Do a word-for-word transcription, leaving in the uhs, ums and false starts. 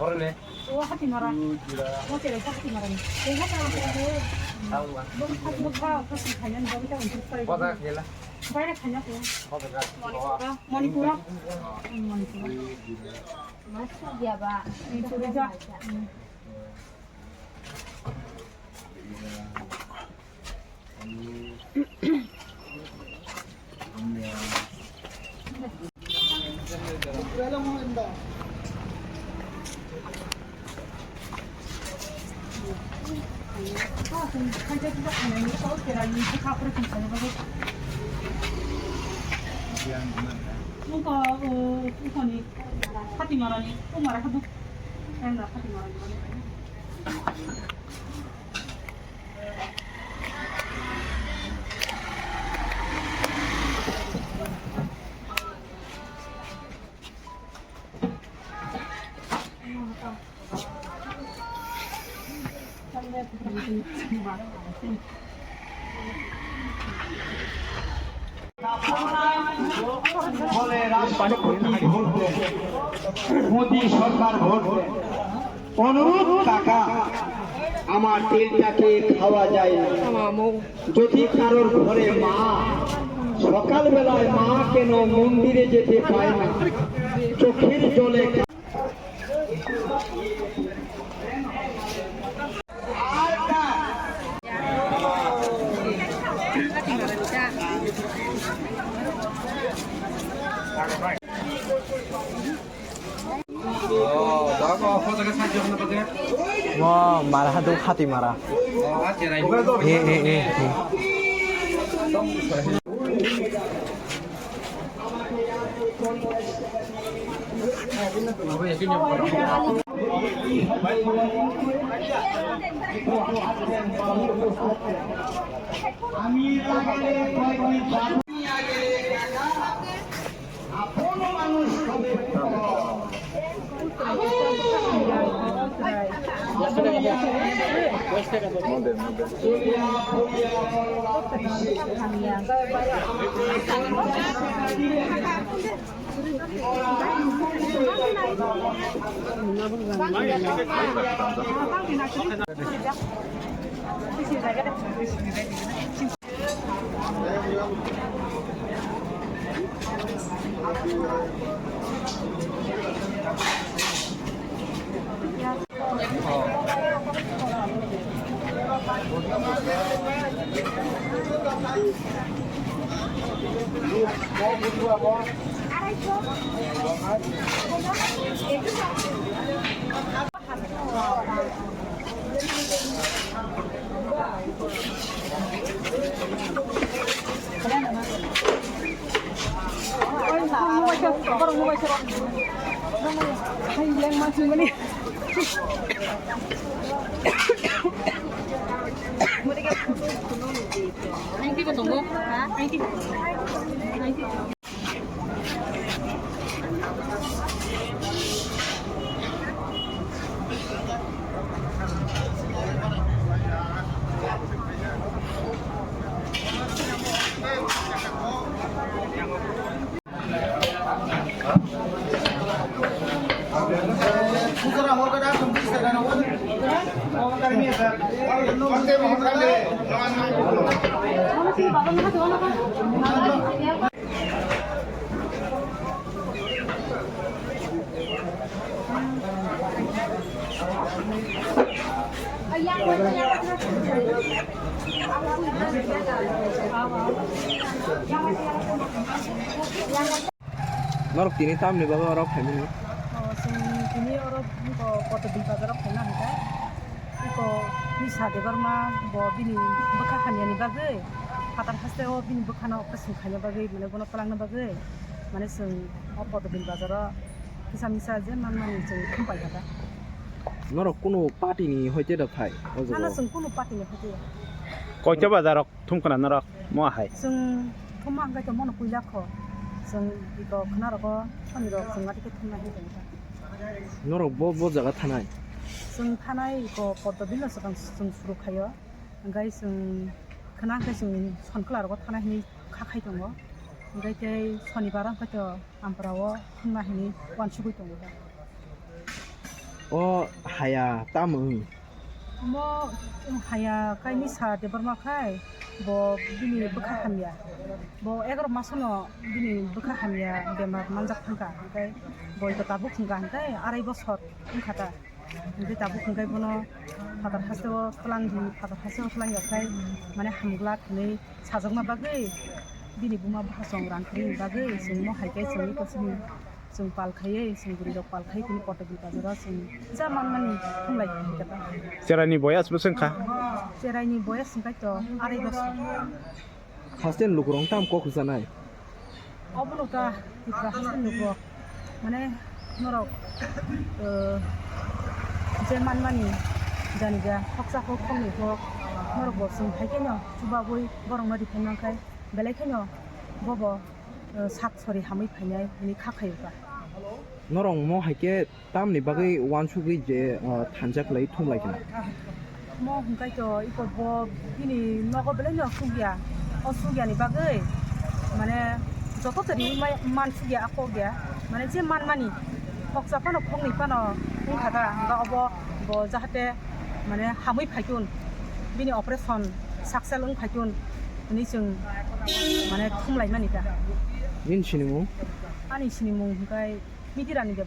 Oro ne. O Hatimara. O tere Hatimara ni. Tengka tara ko. Tangwa. Bukha bukha ko si khanya ni bagwi ta untur pare. Koda khela. Baira khanya ko. Koda ga. Manipura. Manipura. Manipura. Masuk dia ba. Manipura ja. Nungko, uh, nungko ni Hatimara ni, Umara Haduk. Yang dah Hatimara ni. ফলে রাষ্ট্রপতি ভোট দেন, মোদী সরকার ভোট দেন। অনুরোধ কাকা, আমার তেলটাকে খাওয়া যায় না। যদি কারোর ঘরে মা সকালবেলায় মা কেন মন্দিরে যেতে পায় না, চোখের জলে Mo mara hadu khati mara. He he he he. Norok tini tamni bagwi oro phaimani? O, chwng tini oro, o, Kotobin bazaro phaina hwnkha. Eko Nisha Debbarma bo bini bwkha hamyani bagwi, phatar hasteo bini bwkhano operation khaina bagwi, mane bono twlangna bagwi, mane chwng o Kotobin bazaro kisa misa je manmani chwng thum paikha da. Norok kunu party ni hoite da phai o jaga? Ano chwng kunu party ni hoite ya. Koita bazarok? Thumkhwna norok mo hai. Chwng thumma hwnkhe to mono puila kho. Chwng iko khwna rogo thani rok chwng watwi khe thumna hinwi tongkha. Norok bo, bo jaga thanai? Chwng thanai ko Poddo Bill no swkang chwng suru khaio. Hwnkhe chwng khna hwnkhe chwng Sonkla rogo thanai hinwi kha khai tongo. Hwnkhe tei Sonibar hwnkhe to Ampara o thumna hinwi uansugwi tongo da. O haya tamo wng? Omo haya kainwi sa Debbarma khai bo bini bwkha hamya. Bo egaroh masono bini bwkha hamya bemar manjak thangkha, hwnkhe bo ito tabuk hwnkha hwnkhe arai bosor wngkha ta. Hwnkhe tabuk hwnkhe bono phatar hasteo twlang di, phatar hasteo twlang ya khai mane hamglak hinwi sajwkna bagwi bini buma bwkha chwng rang kwrwini bagwi chwng mo hai khe chwngwi kosini chwng pal khaiwi chwng bwrwi rok pal khaiwi tini Kotobil bazaro chwng ja manmani thumlai kha hwnkhe ta. Cheraini boyas bwswk wngkha? Cheraini boyas hwnkhe to arai bosor. Haste lukurok tam kok hujanai? Obono ta Tripura haste lukurok mane norok, eh, je manmani jani ja khoksa kok khoknwi kok norok bo chwng hai kheno chubagwi borokno rikha nang khai belai kheno bobo, eh, sak sori hamwi phainai hinwi kha khaio ta. Norok mo hai khe tamni bagwi uansugwi je, ah, thansa khlai thumlai khna? Mo hwnkhe to iko bo bini nogo belai no sugya. O sugyani bagwi mane joto tini mai-, man sugya a kok ya. Mane je manmani khoksa phano khoknwi phano wngkha da, hwnkhe obo bo jahate mane hamwi phaitun, bini operation success wng phaitun hinwi chwng mane thumlaimani da. Nini sinimung? Ani sinimung hwnkhe Mitirani Deb.